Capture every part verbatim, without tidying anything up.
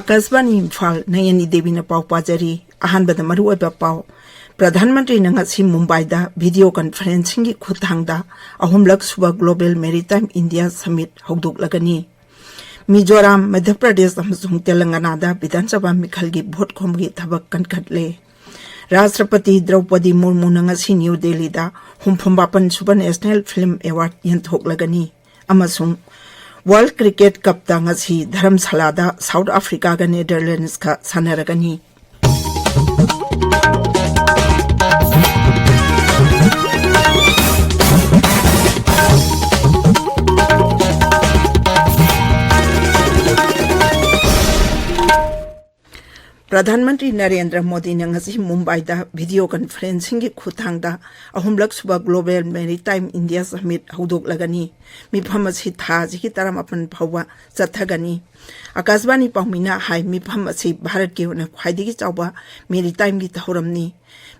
ꯑꯀꯥꯁꯕꯥꯅꯤ ꯏꯝꯐꯥꯜ, ꯅꯌꯅꯤ ꯗꯦꯕꯤꯅ ꯄꯥꯎ ꯄꯥꯖꯔꯤ꯫ ꯑꯍꯥꯟꯕꯗ ꯃꯔꯨꯑꯣꯏꯕ ꯄꯥꯎ꯫ ꯄ꯭ꯔꯙꯥꯟ ꯃꯟꯇ꯭ꯔꯤꯅ ꯉꯁꯤ ꯃꯨꯝꯕꯥꯏꯗ ꯚꯤꯗꯤꯑꯣ ꯀꯟꯐꯔꯦꯟꯁꯤꯡꯒꯤ ꯈꯨꯠꯊꯥꯡꯗ ꯑꯍꯨꯝꯂꯛ ꯁꯨꯕ global ꯃꯦꯔꯤꯇꯥꯏꯝ India submit ꯍꯧꯗꯣꯛꯂꯒꯅꯤ꯫ Mizoram, Madhya Pradesh ꯑꯃꯁꯨꯡ ꯇꯦꯂꯪꯒꯅꯥꯗ ꯕꯤꯙꯥꯟ ꯁꯚꯥ ꯃꯤꯈꯜꯒꯤ ꯚꯣꯠ ꯈꯣꯝꯕꯒꯤ ꯊꯕꯛ ꯀꯟꯈꯠꯂꯦ꯫ ꯔꯥꯁꯇ꯭ꯔꯄꯇꯤ ꯗ꯭ꯔꯧꯄꯗꯤ ꯃꯨꯔꯃꯨꯅ ꯉꯁꯤ ꯅ꯭ꯌꯨ ꯗꯦꯜꯂꯤꯗ ꯍꯨꯝꯐꯨ ꯃꯥꯄꯟ ꯁꯨꯕ ꯅꯦꯁꯅꯦꯜ ꯐꯤꯜꯝ ꯑꯦꯋꯥꯔꯗ ꯌꯦꯟꯊꯣꯛꯂꯒꯅꯤ꯫ ꯑꯃꯁꯨꯡ ꯋꯥꯔꯜꯗ ꯀ꯭ꯔꯤꯀꯦꯠ ꯀꯞꯇ ꯉꯁꯤ ꯙꯔꯝꯁꯥꯂꯥꯗ ꯁꯥꯎꯠ ꯑꯐ꯭ꯔꯤꯀꯥꯒ ꯅꯦꯗꯔꯂꯦꯟꯗꯁꯀ ꯁꯥꯟꯅꯔꯒꯅꯤ꯫ ꯄ꯭ꯔꯙꯥꯟ ꯃꯟꯇ꯭ꯔꯤ ꯅꯔꯦꯟꯗ꯭ꯔ ꯃꯣꯗꯤꯅ ꯉꯁꯤ ꯃꯨꯝꯕꯥꯏꯗ ꯚꯤꯗꯤꯑꯣ ꯀꯟꯐꯔꯦꯟꯁꯤꯡꯒꯤ ꯈꯨꯠꯊꯥꯡꯗ ꯑꯍꯨꯝꯂꯛ ꯁꯨꯕ ꯒ꯭ꯂꯣꯕꯦꯜ ꯃꯦꯔꯤꯇꯥꯏꯝ ꯏꯟꯗꯤꯌꯥ ꯁꯃꯤꯠ ꯍꯧꯗꯣꯛꯂꯒꯅꯤ꯫ ꯃꯤꯐꯝ ꯑꯁꯤ ꯊꯥ ꯑꯁꯤꯒꯤ ꯇꯔꯥꯃꯥꯄꯟ ꯐꯥꯎꯕ ꯆꯠꯊꯒꯅꯤ꯫ ꯑꯀꯥꯁꯕꯥꯅꯤ ꯄꯥꯎꯃꯤꯅ ꯍꯥꯏ, ꯃꯤꯐꯝ ꯑꯁꯤ ꯚꯥꯔꯠꯀꯤ ꯑꯣꯏꯅ ꯈ꯭ꯋꯥꯏꯗꯒꯤ ꯆꯥꯎꯕ ꯃꯦꯔꯤꯇꯥꯏꯝꯒꯤ ꯊꯧꯔꯝꯅꯤ꯫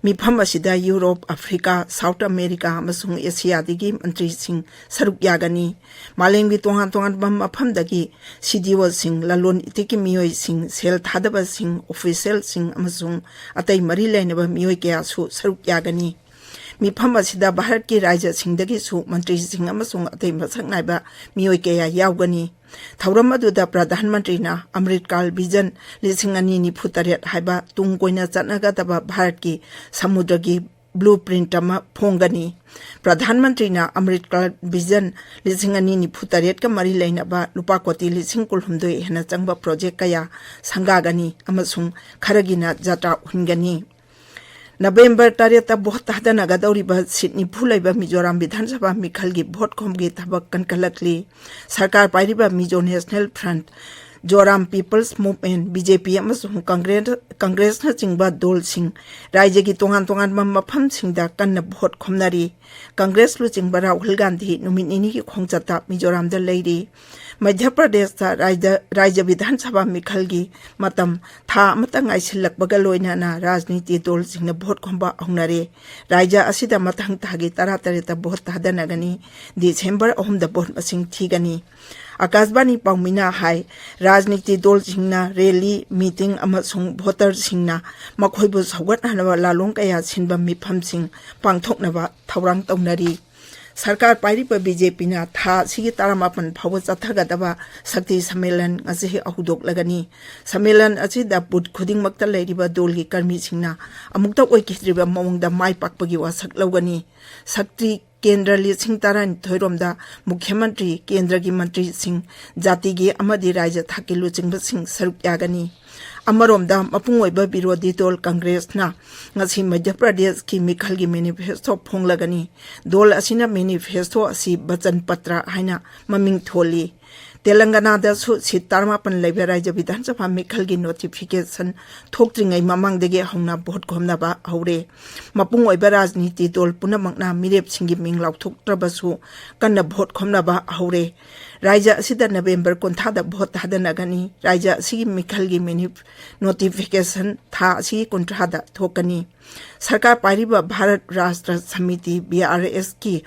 ꯃꯤꯐꯝ ꯑꯁꯤꯗ ꯌꯨꯔꯣꯞ, ꯑꯐ꯭ꯔꯤꯀꯥ, ꯁꯥꯎꯠ ꯑꯃꯦꯔꯤꯀꯥ ꯑꯃꯁꯨꯡ ꯑꯦꯁꯤꯌꯥꯗꯒꯤ ꯃꯟꯇ꯭ꯔꯤꯁꯤꯡ ꯁꯔꯨꯛ ꯌꯥꯒꯅꯤ꯫ ꯃꯥꯂꯦꯝꯒꯤ ꯇꯣꯉꯥꯟ ꯇꯣꯉꯥꯟꯕ ꯃꯐꯝꯗꯒꯤ ꯁꯤꯗꯤꯑꯣꯁꯤꯡ, ꯂꯂꯣꯟ ꯏꯇꯤꯛꯀꯤ ꯃꯤꯑꯣꯏꯁꯤꯡ, ꯁꯦꯜ ꯊꯥꯗꯕꯁꯤꯡ, ꯑꯣꯐꯤꯁꯤꯌꯦꯜꯁꯤꯡ ꯑꯃꯁꯨꯡ ꯑꯇꯩ ꯃꯔꯤ ꯂꯩꯅꯕ ꯃꯤꯑꯣꯏ ꯀꯌꯥꯁꯨ ꯁꯔꯨꯛ ꯌꯥꯒꯅꯤ꯫ ꯃꯤꯐꯝ ꯑꯁꯤꯗ ꯚꯥꯔꯠꯀꯤ ꯔꯥꯖ꯭ꯌꯁꯤꯡꯗꯒꯤꯁꯨ ꯃꯟꯇ꯭ꯔꯤꯁꯤꯡ ꯑꯃꯁꯨꯡ ꯑꯇꯩ ꯃꯁꯛ ꯅꯥꯏꯕ ꯃꯤꯑꯣꯏ ꯀꯌꯥ ꯌꯥꯎꯒꯅꯤ꯫ ꯊꯧꯔꯝ ꯑꯗꯨꯗ ꯄ꯭ꯔꯙꯥꯟ ꯃꯟꯇ꯭ꯔꯤꯅ ꯑꯃ꯭ꯔꯤꯠꯀꯥꯜ ꯚꯤꯖꯟ ꯂꯤꯁꯤꯡ ꯑꯅꯤ ꯅꯤꯐꯨ ꯇꯔꯦꯠ ꯍꯥꯏꯕ ꯇꯨꯡ ꯀꯣꯏꯅ ꯆꯠꯅꯒꯗꯕ ꯚꯥꯔꯠꯀꯤ ꯁꯃꯨꯗ꯭ꯔꯒꯤ ꯕ꯭ꯂꯨ ꯄ꯭ꯔꯤꯟꯠ ꯑꯃ ꯐꯣꯡꯒꯅꯤ꯫ ꯄ꯭ꯔꯙꯥꯟ ꯃꯟꯇ꯭ꯔꯤꯅ ꯑꯃ꯭ꯔꯤꯠꯀꯥꯜ ꯚꯤꯖꯟ ꯂꯤꯁꯤꯡ ꯑꯅꯤ ꯅꯤꯐꯨ ꯇꯔꯦꯠꯀ ꯃꯔꯤ ꯂꯩꯅꯕ ꯂꯨꯄꯥ ꯀꯣꯇꯤ ꯂꯤꯁꯤꯡ ꯀꯨꯟꯍꯨꯝꯗꯣꯏ ꯍꯦꯟꯅ ꯆꯪꯕ ꯄ꯭ꯔꯣꯖꯦꯛ ꯀꯌꯥ ꯁꯪꯒꯥꯒꯅꯤ ꯑꯃꯁꯨꯡ ꯈꯔꯒꯤꯅ ꯖꯇ꯭ꯔꯥ ꯍꯨꯟꯒꯅꯤ꯫ ꯅꯕꯦꯝꯕꯔ ꯇꯔꯦꯠꯇ ꯚꯣꯠ ꯊꯥꯗꯅꯒꯗꯧꯔꯤꯕ ꯁꯤꯠ ꯅꯤꯐꯨ ꯂꯩꯕ ꯃꯤꯖꯣꯔꯥꯝ ꯕꯤꯙꯥꯟ ꯁꯚꯥ ꯃꯤꯈꯜꯒꯤ ꯚꯣꯠ ꯈꯣꯝꯕꯒꯤ ꯊꯕꯛ ꯀꯟꯈꯠꯂꯛꯂꯤ꯫ ꯁꯔꯀꯥꯔ ꯄꯥꯏꯔꯤꯕ Mizo national front, Zoram people's movement, B J P ꯑꯃꯁꯨꯡ ꯀꯪꯒ꯭ꯔꯦꯁ, ꯀꯪꯒ꯭ꯔꯦꯁꯅꯆꯤꯡꯕ ꯗꯣꯜꯁꯤꯡ ꯔꯥꯖ꯭ꯌꯒꯤ ꯇꯣꯉꯥꯟ ꯇꯣꯉꯥꯟꯕ ꯃꯐꯝꯁꯤꯡꯗ ꯀꯟꯅ ꯚꯣꯠ ꯈꯣꯝꯅꯔꯤ꯫ ꯀꯪꯒ꯭ꯔꯦꯁ ꯂꯨꯆꯤꯡꯕ ꯔꯥꯍꯨꯜ ꯒꯥꯟꯙꯤ ꯅꯨꯃꯤꯠ ꯅꯤꯅꯤꯒꯤ ꯈꯣꯡꯆꯠꯇ ꯃꯤꯖꯣꯔꯥꯝꯗ ꯂꯩꯔꯤ꯫ ꯃꯙ꯭ꯌ ꯄ꯭ꯔꯗꯦꯁꯇ ꯔꯥꯖ꯭ꯌ, ꯔꯥꯖ꯭ꯌ ꯕꯤꯙꯥꯟ ꯁꯚꯥ ꯃꯤꯈꯜꯒꯤ ꯃꯇꯝ ꯊꯥ ꯑꯃꯇ ꯉꯥꯏꯁꯤꯜꯂꯛꯄꯒ ꯂꯣꯏꯅꯅ ꯔꯥꯖꯅꯤꯇꯤ ꯗꯣꯜꯁꯤꯡꯅ ꯚꯣꯠ ꯈꯣꯝꯕ ꯍꯧꯅꯔꯦ꯫ ꯔꯥꯖ꯭ꯌ ꯑꯁꯤꯗ ꯃꯊꯪ ꯊꯥꯒꯤ ꯇꯔꯥꯇꯔꯦꯠꯇ ꯚꯣꯠ ꯊꯥꯗꯅꯒꯅꯤ꯫ ꯗꯤꯁꯦꯝꯕꯔ ꯑꯍꯨꯝꯗ ꯚꯣꯠ ꯃꯁꯤꯡ ꯊꯤꯒꯅꯤ꯫ ꯑꯀꯥꯁꯕꯥꯅꯤ ꯄꯥꯎꯃꯤꯅ ꯍꯥꯏ, ꯔꯥꯖꯅꯤꯇꯤ ꯗꯣꯜꯁꯤꯡꯅ ꯔꯦꯂꯤ, ꯃꯤꯇꯤꯡ ꯑꯃꯁꯨꯡ ꯚꯣꯇꯔꯁꯤꯡꯅ ꯃꯈꯣꯏꯕꯨ ꯁꯧꯒꯠꯅꯅꯕ ꯂꯥꯂꯣꯡ ꯀꯌꯥ ꯁꯤꯟꯕ ꯃꯤꯐꯝꯁꯤꯡ ꯄꯥꯡꯊꯣꯛꯅꯕ ꯊꯧꯔꯥꯡ ꯇꯧꯅꯔꯤ꯫ ꯁꯔꯀꯥꯔ ꯄꯥꯏꯔꯤꯕ ꯕꯤ ꯖꯦ ꯄꯤꯅ ꯊꯥ ꯑꯁꯤꯒꯤ ꯇꯔꯥꯃꯥꯄꯟ ꯐꯥꯎꯕ ꯆꯠꯊꯒꯗꯕ ꯁꯛꯇꯤ ꯁꯝꯃꯦꯂꯟ ꯉꯁꯤ ꯍꯧꯗꯣꯛꯂꯒꯅꯤ꯫ ꯁꯝꯃꯦꯂꯟ ꯑꯁꯤꯗ ꯕꯨꯊ ꯈꯨꯗꯤꯡꯃꯛꯇ ꯂꯩꯔꯤꯕ ꯗꯣꯜꯒꯤ ꯀꯔꯃꯤꯁꯤꯡꯅ ꯑꯃꯨꯛꯇ ꯑꯣꯏꯈꯤꯗ꯭ꯔꯤꯕ ꯃꯑꯣꯡꯗ ꯃꯥꯏ ꯄꯥꯛꯄꯒꯤ ꯋꯥꯁꯛ ꯂꯧꯒꯅꯤ꯫ ꯁꯛꯇꯤ ꯀꯦꯟꯗ꯭ꯔ ꯂꯤꯁꯤꯡ ꯇꯔꯥꯅꯤꯊꯣꯏ ꯔꯣꯝꯗ ꯃꯨꯈ꯭ꯌ ꯃꯟꯇ꯭ꯔꯤ, ꯀꯦꯟꯗ꯭ꯔꯒꯤ ꯃꯟꯇ꯭ꯔꯤꯁꯤꯡ, ꯖꯥꯇꯤꯒꯤ ꯑꯃꯗꯤ ꯔꯥꯖ꯭ꯌ ꯊꯥꯛꯀꯤ ꯂꯨꯆꯤꯡꯕꯁꯤꯡ ꯁꯔꯨꯛ ꯌꯥꯒꯅꯤ꯫ ꯑꯃꯔꯣꯝꯗ, ꯃꯄꯨꯡ ꯑꯣꯏꯕ ꯕꯤꯔꯣꯙꯤ ꯗꯣꯜ ꯀꯪꯒ꯭ꯔꯦꯁꯅ ꯉꯁꯤ ꯃꯙ꯭ꯌ ꯄ꯭ꯔꯗꯦꯁꯀꯤ ꯃꯤꯈꯜꯒꯤ ꯃꯦꯅꯤꯐꯦꯁꯇꯣ ꯐꯣꯡꯂꯒꯅꯤ꯫ ꯗꯣꯜ ꯑꯁꯤꯅ ꯃꯦꯅꯤꯐꯦꯁꯇꯣ ꯑꯁꯤ ꯕꯆꯟ ꯄꯇ꯭ꯔ ꯍꯥꯏꯅ ꯃꯃꯤꯡ ꯊꯣꯜꯂꯤ꯫ ꯇꯦꯂꯪꯒꯅꯥꯗꯁꯨ ꯁꯤꯠ ꯇꯔꯥꯃꯥꯄꯟ ꯂꯩꯕ ꯔꯥꯖ꯭ꯌ ꯕꯤꯙꯥꯟ ꯁꯚꯥ ꯃꯤꯈꯜꯒꯤ ꯅꯣꯇꯤꯐꯤꯀꯦꯁꯟ ꯊꯣꯛꯇ꯭ꯔꯤꯉꯩ ꯃꯃꯥꯡꯗꯒꯤ ꯍꯧꯅ ꯚꯣꯠ ꯈꯣꯝꯅꯕ ꯍꯧꯔꯦ꯫ ꯃꯄꯨꯡ ꯑꯣꯏꯕ ꯔꯥꯖꯅꯤꯇꯤ ꯗꯣꯜ ꯄꯨꯝꯅꯃꯛꯅ ꯃꯤꯔꯦꯞꯁꯤꯡꯒꯤ ꯃꯤꯡ ꯂꯥꯎꯊꯣꯛꯇ꯭ꯔꯕꯁꯨ ꯀꯟꯅ ꯚꯣꯠ ꯈꯣꯝꯅꯕ ꯍꯧꯔꯦ꯫ ꯔꯥꯖ꯭ꯌ ꯑꯁꯤꯗ ꯅꯕꯦꯝꯕꯔ ꯀꯨꯟꯊ꯭ꯔꯥꯗ ꯚꯣꯠ ꯊꯥꯗꯅꯒꯅꯤ꯫ ꯔꯥꯖ꯭ꯌ ꯑꯁꯤꯒꯤ ꯃꯤꯈꯜꯒꯤ ꯃꯤꯅꯤꯞ-, ꯅꯣꯇꯤꯐꯤꯀꯦꯁꯟ ꯊꯥ ꯑꯁꯤꯒꯤ ꯀꯨꯟꯊ꯭ꯔꯥꯗ ꯊꯣꯛꯀꯅꯤ꯫ ꯁꯔꯀꯥꯔ ꯄꯥꯏꯔꯤꯕ ꯚꯥꯔꯠ ꯔꯥꯁꯇ꯭ꯔ ꯁꯃꯤꯇꯤ, ꯚꯤ ꯑꯥꯔ ꯑꯦꯁꯀꯤ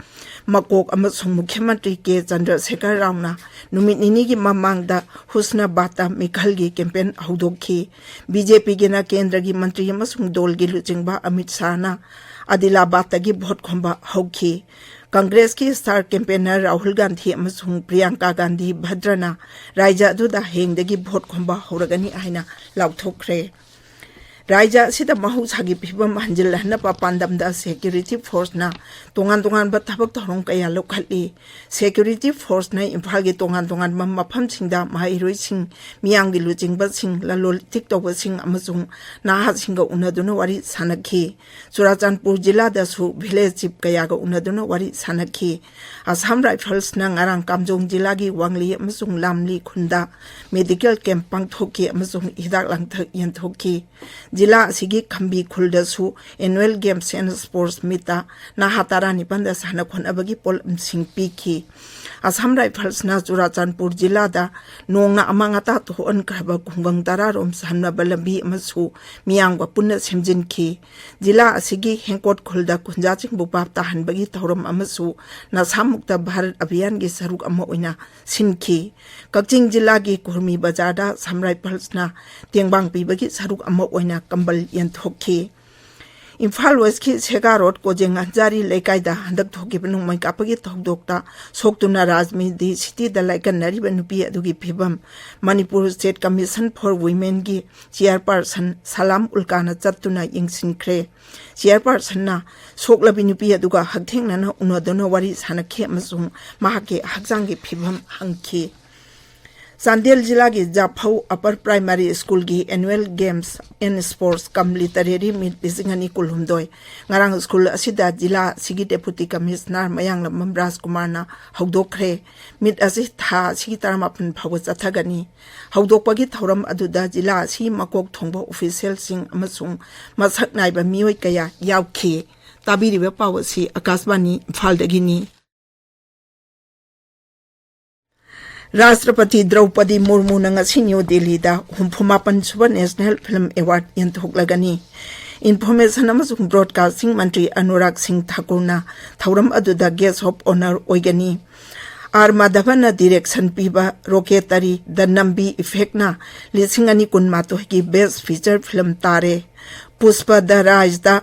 ꯃꯀꯣꯛ ꯑꯃꯁꯨꯡ ꯃꯨꯈ꯭ꯌ ꯃꯟꯇ꯭ꯔꯤ ꯀꯦ ꯆꯟꯗ꯭ꯔꯁꯦꯈꯔ ꯔꯥꯎꯅ ꯅꯨꯃꯤꯠ ꯅꯤꯅꯤꯒꯤ ꯃꯃꯥꯡꯗ ꯍꯨꯁꯅꯥꯕꯥꯗꯇ ꯃꯤꯈꯜꯒꯤ ꯀꯦꯝꯄꯦꯟ ꯍꯧꯗꯣꯛꯈꯤ꯫ ꯕꯤ ꯖꯦ ꯄꯤꯒꯤꯅ ꯀꯦꯟꯗ꯭ꯔꯒꯤ ꯃꯟꯇ꯭ꯔꯤ ꯑꯃꯁꯨꯡ ꯗꯣꯜꯒꯤ ꯂꯨꯆꯤꯡꯕ ꯑꯃꯤꯠ ꯁꯥꯍꯅ ꯑꯗꯤꯂꯥꯕꯥꯗꯇꯒꯤ ꯚꯣꯠ ꯈꯣꯝꯕ ꯍꯧꯈꯤ꯫ ꯀꯪꯒ꯭ꯔꯦꯁꯀꯤ ꯁ꯭ꯇꯥꯔ ꯀꯦꯝꯄꯦꯟꯅꯔ ꯔꯥꯍꯨꯜ ꯒꯥꯟꯙꯤ ꯑꯃꯁꯨꯡ ꯄ꯭ꯔꯤꯌꯥꯡꯀꯥ ꯒꯥꯟꯙꯤ ꯚꯗ꯭ꯔꯅ ꯔꯥꯖ꯭ꯌ ꯑꯗꯨꯗ ꯍꯌꯦꯡꯗꯒꯤ ꯚꯣꯠ ꯈꯣꯝꯕ ꯍꯧꯔꯒꯅꯤ ꯍꯥꯏꯅ ꯂꯥꯎꯊꯣꯛꯈ꯭ꯔꯦ꯫ ꯔꯥꯖ꯭ꯌ ꯑꯁꯤꯗ ꯃꯍꯧꯁꯥꯒꯤ ꯐꯤꯕꯝ ꯍꯟꯖꯤꯜꯍꯟꯅꯕ ꯄꯥꯟꯗꯝꯗ ꯁꯦꯀ꯭ꯌꯨꯔꯤꯇꯤ ꯐꯣꯔꯁꯅ ꯇꯣꯉꯥꯟ ꯇꯣꯉꯥꯟꯕ ꯊꯕꯛ ꯊꯧꯔꯝ ꯀꯌꯥ ꯂꯧꯈꯠꯂꯤ꯫ ꯁꯦꯀ꯭ꯌꯨꯔꯤꯇꯤ ꯐꯣꯔꯁꯅ ꯏꯝꯐꯥꯜꯒꯤ ꯇꯣꯉꯥꯟ ꯇꯣꯉꯥꯟꯕ ꯃꯐꯝꯁꯤꯡꯗ ꯃꯍꯩꯔꯣꯏꯁꯤꯡ, ꯃꯤꯌꯥꯝꯒꯤ ꯂꯨꯆꯤꯡꯕꯁꯤꯡ, ꯂꯂꯣꯟ ꯏꯇꯤꯛ ꯇꯧꯕꯁꯤꯡ ꯑꯃꯁꯨꯡ ꯅꯍꯥꯁꯤꯡꯒ ꯎꯅꯗꯨꯅ ꯋꯥꯔꯤ ꯁꯥꯟꯅꯈꯤ꯫ ꯆꯨꯔꯥꯆꯥꯟꯄꯨꯔ ꯖꯤꯂꯥꯗꯁꯨ ꯚꯤꯂꯦꯖ ꯆꯤꯐ ꯀꯌꯥꯒ ꯎꯅꯗꯨꯅ ꯋꯥꯔꯤ ꯁꯥꯟꯅꯈꯤ꯫ ꯑꯁꯥꯝ ꯔꯥꯏꯐꯜꯁꯅ ꯉꯔꯥꯡ ꯀꯥꯝꯖꯣꯡ ꯖꯤꯂꯥꯒꯤ ꯋꯥꯡꯂꯤ ꯑꯃꯁꯨꯡ ꯂꯥꯝꯂꯤ ꯈꯨꯟꯗ ꯃꯦꯗꯤꯀꯦꯜ ꯀꯦꯝꯞ ꯄꯥꯡꯊꯣꯛꯈꯤ ꯑꯃꯁꯨꯡ ꯍꯤꯗꯥꯛ ꯂꯥꯡꯊꯛ ꯌꯦꯟꯊꯣꯛꯈꯤ꯫ ꯖꯤꯂꯥ ꯑꯁꯤꯒꯤ ꯈꯝꯕꯤ ꯈꯨꯜꯗꯁꯨ ꯑꯦꯅꯨꯋꯦꯜ ꯒꯦꯝꯁ ꯑꯦꯟ ꯁ꯭ꯄꯣꯔꯠꯁ ꯃꯤꯠꯇ ꯅꯍꯥ ꯇꯔꯥꯅꯤꯄꯥꯟꯗ ꯁꯥꯟꯅ ꯈꯣꯠꯅꯕꯒꯤ ꯄꯣꯠꯂꯝꯁꯤꯡ ꯄꯤꯈꯤ꯫ ꯑꯁꯥꯝ ꯔꯥꯏꯐꯜꯁꯅ ꯆꯨꯔꯥꯆꯥꯟꯄꯨꯔ ꯖꯤꯂꯥꯗ ꯅꯣꯡꯅ ꯑꯃꯥꯡ ꯑꯇꯥ ꯊꯣꯛꯍꯟꯈ꯭ꯔꯕ ꯈꯨꯡꯒꯪ ꯇꯔꯥꯔꯣꯝ ꯁꯝꯅꯕ ꯂꯝꯕꯤ ꯑꯃꯁꯨ ꯃꯤꯌꯥꯝꯒ ꯄꯨꯟꯅ ꯁꯦꯝꯖꯤꯟꯈꯤ꯫ ꯖꯤꯂꯥ ꯑꯁꯤꯒꯤ ꯍꯦꯡꯀꯣꯠ ꯈꯨꯜꯗ ꯈꯨꯟꯖꯥꯁꯤꯡꯕꯨ ꯚꯥꯞ ꯇꯥꯍꯟꯕꯒꯤ ꯊꯧꯔꯝ ꯑꯃꯁꯨ ꯅꯁꯥꯃꯨꯛꯇ ꯚꯥꯔꯠ ꯑꯚꯤꯌꯥꯟꯒꯤ ꯁꯔꯨꯛ ꯑꯃ ꯑꯣꯏꯅ ꯁꯤꯟꯈꯤ꯫ ꯀꯛꯆꯤꯡ ꯖꯤꯂꯥꯒꯤ ꯀꯨꯔꯃꯤ ꯕꯖꯥꯔꯗ ꯑꯁꯥꯝ ꯔꯥꯏꯐꯜꯁꯅ ꯇꯦꯡꯕꯥꯡ ꯄꯤꯕꯒꯤ ꯁꯔꯨꯛ ꯑꯃ ꯑꯣꯏꯅ ꯀꯝꯕꯜ ꯌꯦꯟꯊꯣꯛꯈꯤ꯫ ꯏꯝꯐꯥꯜ ꯋꯦꯁꯀꯤ ꯁꯦꯒꯥ ꯔꯣꯗ ꯀꯣꯖꯦꯡ ꯍꯟꯖꯥꯔꯤ ꯂꯩꯀꯥꯏꯗ ꯍꯟꯗꯛ ꯊꯣꯛꯈꯤꯕ ꯅꯣꯡꯃꯩ ꯀꯥꯞꯄꯒꯤ ꯊꯧꯗꯣꯛꯇ ꯁꯣꯛꯇꯨꯅ ꯔꯥꯖꯃꯤꯗꯤ ꯁꯤꯇꯤꯗ ꯂꯥꯏꯀꯠꯅꯔꯤꯕ ꯅꯨꯄꯤ ꯑꯗꯨꯒꯤ ꯐꯤꯕꯝ ꯃꯅꯤꯄꯨꯔ ꯁ꯭ꯇꯦꯠ ꯀꯃꯤꯁꯟ ꯐꯣꯔ ꯋꯤꯃꯦꯟꯒꯤ ꯆꯤꯌꯔꯄꯥꯔꯁꯟ ꯁꯂꯥꯝ ꯎꯜꯀꯥꯅ ꯆꯠꯇꯨꯅ ꯌꯦꯡꯁꯤꯟꯈ꯭ꯔꯦ꯫ ꯆꯤꯌꯔꯄꯥꯔꯁꯟꯅ ꯁꯣꯛꯂꯕꯤ ꯅꯨꯄꯤ ꯑꯗꯨꯒ ꯍꯛꯊꯦꯡꯅꯅ ꯎꯅꯗꯨꯅ ꯋꯥꯔꯤ ꯁꯥꯟꯅꯈꯤ ꯑꯃꯁꯨꯡ ꯃꯍꯥꯛꯀꯤ ꯍꯛꯆꯥꯡꯒꯤ ꯐꯤꯕꯝ ꯍꯪꯈꯤ꯫ ꯆꯥꯟꯗꯦꯜ ꯖꯤꯂꯥꯒꯤ ꯖꯥꯐꯧ ꯑꯄꯔ ꯄ꯭ꯔꯥꯏꯃꯥꯔꯤ ꯁ꯭ꯀꯨꯜꯒꯤ annual games and sports cum literary meet ꯂꯤꯁꯤꯡ ꯑꯅꯤ ꯀꯨꯟꯍꯨꯝꯗꯣꯏ ꯉꯔꯥꯡ ꯁ꯭ꯀꯨꯜ ꯑꯁꯤꯗ ꯖꯤꯂꯥ ꯑꯁꯤꯒꯤ ꯗꯦꯄꯨꯇꯤ ꯀꯃꯤꯁꯅꯔ ꯃꯌꯥꯡꯂꯝꯕꯝ ꯔꯥꯖꯀꯨꯃꯥꯔꯅ ꯍꯧꯗꯣꯛꯈ꯭ꯔꯦ꯫ ꯃꯤꯠ ꯑꯁꯤ ꯊꯥ ꯑꯁꯤꯒꯤ ꯇꯔꯥꯃꯥꯄꯟ ꯐꯥꯎꯕ ꯆꯠꯊꯒꯅꯤ꯫ ꯍꯧꯗꯣꯛꯄꯒꯤ ꯊꯧꯔꯝ ꯑꯗꯨꯗ ꯖꯤꯂꯥ ꯑꯁꯤꯒꯤ ꯃꯀꯣꯛ ꯊꯣꯡꯕ ꯑꯣꯐꯤꯁꯤꯌꯦꯜꯁꯤꯡ ꯑꯃꯁꯨꯡ ꯃꯁꯛ ꯅꯥꯏꯕ ꯃꯤꯑꯣꯏ ꯀꯌꯥ ꯌꯥꯎꯈꯤ꯫ ꯇꯥꯕꯤꯔꯤꯕ ꯄꯥꯎ ꯑꯁꯤ ꯑꯀꯥꯁꯕꯥꯅꯤ ꯏꯝꯐꯥꯜꯗꯒꯤꯅꯤ꯫ ꯔꯥꯁꯇ꯭ꯔꯄꯇꯤ ꯗ꯭ꯔꯧꯄꯗꯤ ꯃꯨꯔꯃꯨꯅ ꯉꯁꯤ ꯅ꯭ꯌꯨ ꯗꯤꯜꯂꯤꯗ ꯍꯨꯝꯐꯨ ꯃꯥꯄꯟ ꯁꯨꯕ ꯅꯦꯁꯅꯦꯜ ꯐꯤꯜꯝ ꯑꯦꯋꯥꯔꯗ ꯌꯦꯟꯊꯣꯛꯂꯒꯅꯤ꯫ ꯏꯟꯐꯣꯔꯃꯦꯁꯟ ꯑꯃꯁꯨꯡ ꯕ꯭ꯔꯣꯗꯀꯥꯁꯇꯤꯡ ꯃꯟꯇ꯭ꯔꯤ ꯑꯅꯨꯔꯥꯒ ꯁꯤꯡ ꯊꯥꯀꯨꯔꯅ ꯊꯧꯔꯝ ꯑꯗꯨꯗ ꯒꯦꯁ ꯑꯣꯐ ꯑꯣꯅꯔ ꯑꯣꯏꯒꯅꯤ꯫ ꯑꯥꯔ ꯃꯥꯙꯕꯟꯅ ꯗꯤꯔꯦꯛꯁꯟ ꯄꯤꯕ ꯔꯣꯀꯦꯇꯔꯤ ꯗ ꯅꯝꯕꯤ ꯏꯐꯦꯛꯅ ꯂꯤꯁꯤꯡ ꯑꯅꯤ ꯀꯨꯟꯃꯥꯊꯣꯏꯒꯤ ꯕꯦꯁ ꯐꯤꯆꯔ ꯐꯤꯜꯝ ꯇꯥꯔꯦ꯫ ꯄꯨꯁꯄ ꯗ ꯔꯥꯏꯖꯗ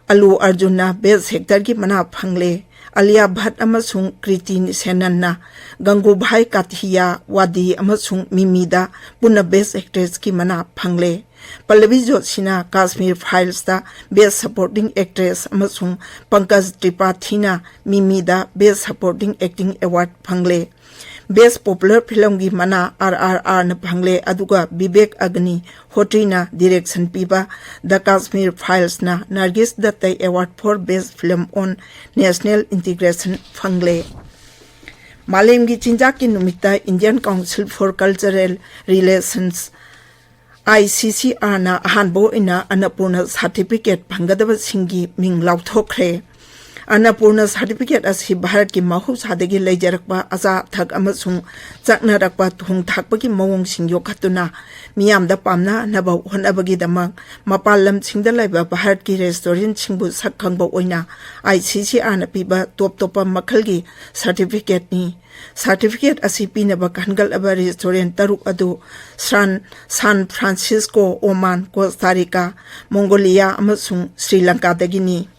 ꯑꯂꯨ ꯑꯔꯖꯨꯟꯅ ꯕꯦꯁ ꯑꯦꯛꯇꯔꯒꯤ ꯃꯅꯥ ꯐꯪꯂꯦ꯫ ꯑꯂꯤꯌꯥ ꯚꯠ ꯑꯃꯁꯨꯡ ꯀ꯭ꯔꯤꯇꯤ ꯁꯦꯅꯟꯅ ꯒꯪꯒꯨꯚꯥꯏ ꯀꯥꯊꯤꯌꯥ ꯋꯥꯗꯤ ꯑꯃꯁꯨꯡ ꯃꯤꯃꯤꯗ ꯄꯨꯟꯅ ꯕꯦꯁ ꯑꯦꯛꯇ꯭ꯔꯦꯁꯀꯤ ꯃꯅꯥ ꯐꯪꯂꯦ꯫ ꯄꯜꯂꯕꯤ ꯖꯣꯁꯤꯅ ꯀꯥꯁꯃꯤꯔ ꯐꯥꯏꯜꯁꯇ ꯕꯦꯁ ꯁꯄꯣꯔꯇꯤꯡ ꯑꯦꯛꯇ꯭ꯔꯦꯁ ꯑꯃꯁꯨꯡ ꯄꯪꯀꯖ ꯇ꯭ꯔꯤꯄꯥꯊꯤꯅ ꯃꯤꯃꯤꯗ ꯕꯦꯁ ꯁꯄꯣꯔꯇꯤꯡ ꯑꯦꯛꯇꯤꯡ ꯑꯦꯋꯥꯔꯗ ꯐꯪꯂꯦ꯫ ꯕꯦꯁ ꯄꯣꯄꯨꯂꯔ ꯐꯤꯂꯝꯒꯤ ꯃꯅꯥ ꯑꯥꯔ ꯑꯥꯔ ꯑꯥꯔꯅ ꯐꯪꯂꯦ, ꯑꯗꯨꯒ ꯕꯤꯕꯦꯛ ꯑꯒꯅꯤ ꯍꯣꯇ꯭ꯔꯤꯅ ꯗꯤꯔꯦꯛꯁꯟ ꯄꯤꯕ ꯗ ꯀꯥꯁꯃꯤꯔ ꯐꯥꯏꯜꯁꯅ ꯅꯔꯒꯤꯁ ꯗꯠꯇ ꯑꯦꯋꯥꯔꯗ ꯐꯣꯔ ꯕꯦꯁ ꯐꯤꯂꯝ ꯑꯣꯟ ꯅꯦꯁꯅꯦꯜ ꯏꯟꯇꯤꯒ꯭ꯔꯦꯁꯟ ꯐꯪꯂꯦ꯫ ꯃꯥꯂꯦꯝꯒꯤ ꯆꯤꯟꯖꯥꯛꯀꯤ ꯅꯨꯃꯤꯠꯇ Indian council four cultural relations, I C ꯁꯤ ꯑꯥꯔꯅ ꯑꯍꯥꯟꯕ ꯑꯣꯏꯅ ꯑꯟꯅꯄꯨꯔꯅ ꯁꯥꯔꯇꯤꯐꯤꯀꯦꯠ ꯐꯪꯒꯗꯕꯁꯤꯡꯒꯤ ꯃꯤꯡ ꯂꯥꯎꯊꯣꯛꯈ꯭ꯔꯦ꯫ ꯑꯟꯅꯄꯨꯔꯅ ꯁꯥꯔꯇꯤꯐꯤꯀꯦꯠ ꯑꯁꯤ ꯚꯥꯔꯠꯀꯤ ꯃꯍꯧꯁꯥꯗꯒꯤ ꯂꯩꯖꯔꯛꯄ ꯑꯆꯥ ꯑꯊꯛ ꯑꯃꯁꯨꯡ ꯆꯠꯅꯔꯛꯄ ꯊꯣꯡ ꯊꯥꯛꯄꯒꯤ ꯃꯑꯣꯡꯁꯤꯡ ꯌꯣꯛꯈꯠꯇꯨꯅ ꯃꯤꯌꯥꯝꯗ ꯄꯥꯝꯅꯅꯕ ꯍꯣꯠꯅꯕꯒꯤꯗꯃꯛ ꯃꯄꯥꯟ ꯂꯝꯁꯤꯡꯗ ꯂꯩꯕ ꯚꯥꯔꯠꯀꯤ ꯔꯦꯁꯇꯣꯔꯦꯟꯠꯁꯤꯡꯕꯨ ꯁꯛ ꯈꯪꯕ ꯑꯣꯏꯅ ꯑꯥꯏ ꯁꯤ ꯁꯤ ꯑꯥꯔꯅ ꯄꯤꯕ ꯇꯣꯞ ꯇꯣꯞꯄ ꯃꯈꯜꯒꯤ ꯁꯥꯔꯇꯤꯐꯤꯀꯦꯠꯅꯤ꯫ ꯁꯥꯔꯇꯤꯐꯤꯀꯦꯠ ꯑꯁꯤ ꯄꯤꯅꯕ ꯈꯟꯒꯠꯂꯕ ꯔꯦꯁꯇꯣꯔꯦꯟꯠ ꯇꯔꯨꯛ ꯑꯗꯨ ꯁ꯭ꯔꯥꯟ-, ꯁꯥꯟ ꯐ꯭ꯔꯥꯟꯁꯤꯁꯀꯣ, ꯑꯣꯃꯥꯟ, ꯀꯣꯁꯇꯥ ꯔꯤꯀꯥ, ꯃꯣꯡꯒꯣꯂꯤꯌꯥ ꯑꯃꯁꯨꯡ ꯁ꯭ꯔꯤ ꯂꯪꯀꯥꯗꯒꯤꯅꯤ꯫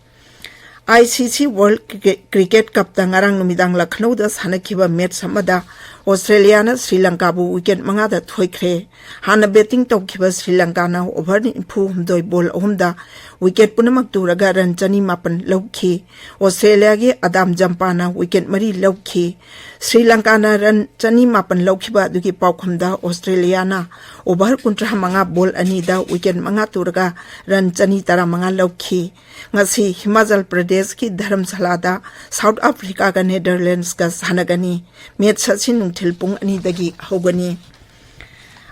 ꯑꯥꯏ ꯁꯤ ꯁꯤ ꯋꯥꯔꯜꯗ ꯀ꯭ꯔꯤꯀꯦ-, ꯀ꯭ꯔꯤꯀꯦꯠ ꯀꯞꯇ ꯉꯔꯥꯡ ꯅꯨꯃꯤꯗꯥꯡ ꯂꯈꯅꯧꯗ ꯁꯥꯟꯅꯈꯤꯕ ꯃꯦꯠꯆ ꯑꯃꯗ ꯑꯣꯁꯇ꯭ꯔꯦꯂꯤꯌꯥꯅ ꯁ꯭ꯔꯤ ꯂꯪꯀꯥꯕꯨ ꯋꯤꯀꯦꯠ ꯃꯉꯥꯗ ꯊꯣꯏꯈ꯭ꯔꯦ꯫ ꯍꯥꯟꯅ ꯕꯦꯇꯤꯡ ꯇꯧꯈꯤꯕ ꯁ꯭ꯔꯤ ꯂꯪꯀꯥꯅ ꯑꯣꯚꯔ ꯅꯤꯐꯨ ꯍꯨꯝꯗꯣꯏ ꯕꯣꯜ ꯑꯍꯨꯝꯗ ꯋꯤꯀꯦꯠ ꯄꯨꯝꯅꯃꯛ ꯇꯨꯔꯒ ꯔꯟ ꯆꯅꯤ ꯃꯥꯄꯟ ꯂꯧꯈꯤ꯫ ꯑꯣꯁꯇ꯭ꯔꯦꯂꯤꯌꯥꯒꯤ ꯑꯗꯥꯝ ꯖꯝꯄꯥꯅ ꯋꯤꯀꯦꯠ ꯃꯔꯤ ꯂꯧꯈꯤ꯫ ꯁ꯭ꯔꯤ ꯂꯪꯀꯥꯅ ꯔꯟ ꯆꯅꯤ ꯃꯥꯄꯟ ꯂꯧꯈꯤꯕ ꯑꯗꯨꯒꯤ ꯄꯥꯎꯈꯨꯝꯗ ꯑꯣꯁꯇ꯭ꯔꯦꯂꯤꯌꯥꯅ ꯑꯣꯚꯔ ꯀꯨꯟꯊ꯭ꯔꯥ ꯃꯉꯥ ꯕꯣꯜ ꯑꯅꯤꯗ ꯋꯤꯀꯦꯠ ꯃꯉꯥ ꯇꯨꯔꯒ ꯔꯟ ꯆꯅꯤ ꯇꯔꯥꯃꯉꯥ ꯂꯧꯈꯤ꯫ ꯉꯁꯤ ꯍꯤꯃꯥꯆꯜ ꯄ꯭ꯔꯗꯦꯁꯀꯤ ꯙꯔꯝꯁꯥꯂꯥꯗ ꯁꯥꯎꯠ ꯑꯐ꯭ꯔꯤꯀꯥꯒ ꯅꯦꯗꯔꯂꯦꯟꯗꯁꯀ ꯁꯥꯟꯅꯒꯅꯤ꯫ ꯃꯦꯠꯆ ꯑꯁꯤ ꯅꯨꯡꯊꯤꯜ ꯄꯨꯡ ꯑꯅꯤꯗꯒꯤ ꯍꯧꯒꯅꯤ꯫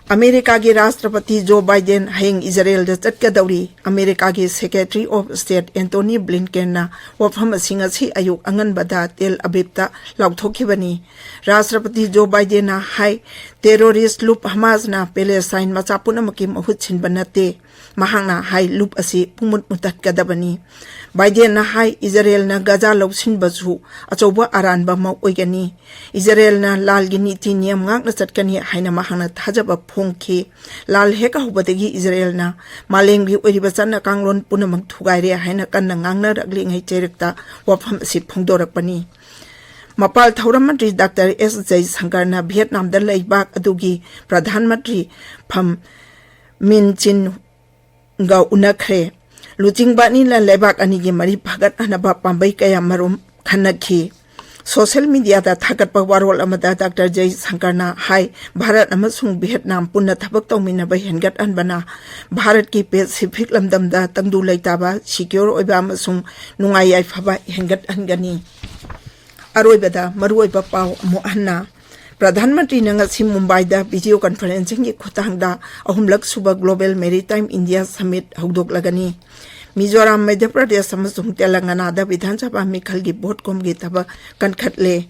ꯑꯃꯦꯔꯤꯀꯥꯒꯤ ꯔꯥꯁꯇ꯭ꯔꯄꯇꯤ ꯖꯣ ꯕꯥꯏꯗꯦꯟ ꯍꯌꯦꯡ ꯏꯖꯔꯦꯜꯗ ꯆꯠꯀꯗꯧꯔꯤ꯫ ꯑꯃꯦꯔꯤꯀꯥꯒꯤ ꯁꯦꯀ꯭ꯔꯦꯇꯔꯤ ꯑꯣꯐ ꯁ꯭ꯇꯦꯠ ꯑꯦꯟꯇꯣꯅꯤ ꯕ꯭ꯂꯤꯟꯀꯦꯟꯅ ꯋꯥꯐꯝ ꯑꯁꯤ ꯉꯁꯤ ꯑꯌꯨꯛ ꯑꯉꯟꯕꯗ ꯇꯦꯜ ꯑꯕꯤꯕꯇ ꯂꯥꯎꯊꯣꯛꯈꯤꯕꯅꯤ꯫ ꯔꯥꯁꯇ꯭ꯔꯄꯇꯤ ꯖꯣ ꯕꯥꯏꯗꯦꯟꯅ ꯍꯥꯏ, ꯇꯦꯔꯣꯔꯤꯁ ꯂꯨꯞ ꯍꯃꯥꯁꯅ ꯄꯦꯂꯦꯁꯇꯥꯏꯟ ꯃꯆꯥ ꯄꯨꯝꯅꯃꯛꯀꯤ ꯃꯍꯨꯠ ꯁꯤꯟꯕ ꯅꯠꯇꯦ꯫ ꯃꯍꯥꯛꯅ ꯍꯥꯏ, ꯂꯨꯞ ꯑꯁꯤ ꯄꯨꯡꯃꯨꯠ ꯃꯨꯠꯊꯠꯀꯗꯕꯅꯤ꯫ ꯕꯥꯏꯗꯦꯟꯅ ꯍꯥꯏ, ꯏꯖꯔꯦꯜꯅ ꯒꯖꯥ ꯂꯧꯁꯤꯟꯕꯁꯨ ꯑꯆꯧꯕ ꯑꯔꯥꯟꯕ ꯑꯃ ꯑꯣꯏꯒꯅꯤ꯫ ꯏꯖꯔꯦꯜꯅ ꯂꯥꯜꯒꯤ ꯅꯤꯇꯤ ꯅꯤꯌꯝ ꯉꯥꯛꯅ ꯆꯠꯀꯅꯤ ꯍꯥꯏꯅ ꯃꯍꯥꯛꯅ ꯊꯥꯖꯕ ꯐꯣꯡꯈꯤ꯫ ꯂꯥꯜ ꯍꯦꯛ ꯍꯧꯕꯗꯒꯤ ꯏꯖꯔꯦꯜꯅ ꯃꯥꯂꯦꯝꯒꯤ ꯑꯣꯏꯔꯤꯕ ꯆꯠꯅ ꯀꯥꯡꯂꯣꯟ ꯄꯨꯝꯅꯃꯛ ꯊꯨꯒꯥꯏꯔꯦ ꯍꯥꯏꯅ ꯀꯟꯅ ꯉꯥꯡꯅꯔꯛꯂꯤꯉꯩ ꯆꯩꯔꯛꯇ ꯋꯥꯐꯝ ꯑꯁꯤ ꯐꯣꯡꯗꯣꯔꯛꯄꯅꯤ꯫ ꯃꯄꯥꯜ ꯊꯧꯔꯝ ꯃꯟꯇ꯭ꯔꯤ ꯗꯥꯛꯇꯔ ꯑꯦꯁ ꯖꯌꯁꯪꯀꯔꯅ ꯚꯤꯌꯦꯠꯅꯥꯝꯗ ꯂꯩꯕꯥꯛ ꯑꯗꯨꯒꯤ ꯄ꯭ꯔꯙꯥꯟ ꯃꯟꯇ꯭ꯔꯤ ꯐꯝ ꯃꯤꯟ ꯆꯤꯟꯒ ꯎꯅꯈ꯭ꯔꯦ꯫ ꯂꯨꯆꯤꯡꯕ ꯑꯅꯤꯅ ꯂꯩꯕꯥꯛ ꯑꯅꯤꯒꯤ ꯃꯔꯤ ꯐꯒꯠꯍꯟꯅꯕ ꯄꯥꯝꯕꯩ ꯀꯌꯥ ꯃꯔꯨꯝ ꯈꯟꯅꯈꯤ꯫ ꯁꯣꯁꯤꯌꯦꯜ ꯃꯤꯗꯤꯌꯥꯗ ꯊꯥꯒꯠꯄ ꯋꯥꯔꯣꯜ ꯑꯃꯗ ꯗꯥꯛꯇꯔ ꯖꯌꯁꯪꯀꯔꯅ ꯍꯥꯏ, ꯚꯥꯔꯠ ꯑꯃꯁꯨꯡ ꯚꯤꯌꯦꯠꯅꯥꯝ ꯄꯨꯟꯅ ꯊꯕꯛ ꯇꯧꯃꯤꯟꯅꯕ ꯍꯦꯟꯒꯠꯍꯟꯕꯅ ꯚꯥꯔꯠꯀꯤ ꯄꯦꯁꯤꯐꯤꯛ ꯂꯝꯗꯝꯗ ꯇꯪꯗꯨ ꯂꯩꯇꯥꯕ, ꯁꯤꯀ꯭ꯌꯣꯔ ꯑꯣꯏꯕ ꯑꯃꯁꯨꯡ ꯅꯨꯡꯉꯥꯏ ꯌꯥꯏꯐꯕ ꯍꯦꯟꯒꯠꯍꯟꯒꯅꯤ꯫ ꯑꯔꯣꯏꯕꯗ ꯃꯔꯨꯑꯣꯏꯕ ꯄꯥꯎ ꯑꯃꯨꯛ ꯍꯟꯅ꯫ ꯄ꯭ꯔꯙꯥꯟ ꯃꯟꯇ꯭ꯔꯤꯅ ꯉꯁꯤ ꯃꯨꯝꯕꯥꯏꯗ ꯚꯤꯗꯤꯑꯣ ꯀꯟꯐꯔꯦꯟꯁꯤꯡꯒꯤ ꯈꯨꯠꯊꯥꯡꯗ ꯑꯍꯨꯝꯂꯛ ꯁꯨꯕ global ꯃꯦꯔꯤꯇꯥꯏꯝ India submit ꯍꯧꯗꯣꯛꯂꯒꯅꯤ꯫ Mizoram, Madhya Pradesh ꯑꯃꯁꯨꯡ ꯇꯦꯂꯪꯒꯅꯥꯗ ꯕꯤꯙꯥꯟ ꯁꯚꯥ ꯃꯤꯈꯜꯒꯤ ꯚꯣꯠ ꯀꯣꯝꯒꯤ ꯊꯕꯛ ꯀꯟꯈꯠꯂꯦ꯫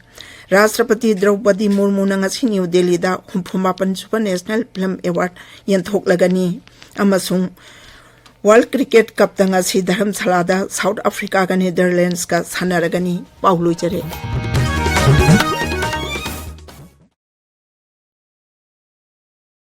ꯔꯥꯁꯇ꯭ꯔꯄꯇꯤ ꯗ꯭ꯔꯧꯄꯗꯤ ꯃꯨꯔꯃꯨꯅ ꯉꯁꯤ ꯅ꯭ꯌꯨ ꯗꯦꯜꯂꯤꯗ ꯍꯨꯝꯐꯨ ꯃꯥꯄꯟ ꯁꯨꯕ ꯅꯦꯁꯅꯦꯜ ꯐꯤꯜꯝ ꯑꯦꯋꯥꯔꯗ ꯌꯦꯟꯊꯣꯛꯂꯒꯅꯤ ꯑꯃꯁꯨꯡ ꯋꯥꯔꯜꯗ ꯀ꯭ꯔꯤꯀꯦꯠ ꯀꯞꯇ ꯉꯁꯤ ꯙꯔꯝꯁꯥꯂꯥꯗ ꯁꯥꯎꯠ ꯑꯐ꯭ꯔꯤꯀꯥꯒ ꯅꯦꯗꯔꯂꯦꯟꯗꯁꯀ ꯁꯥꯟꯅꯔꯒꯅꯤ꯫ ꯄꯥꯎ ꯂꯣꯏꯖꯔꯦ꯫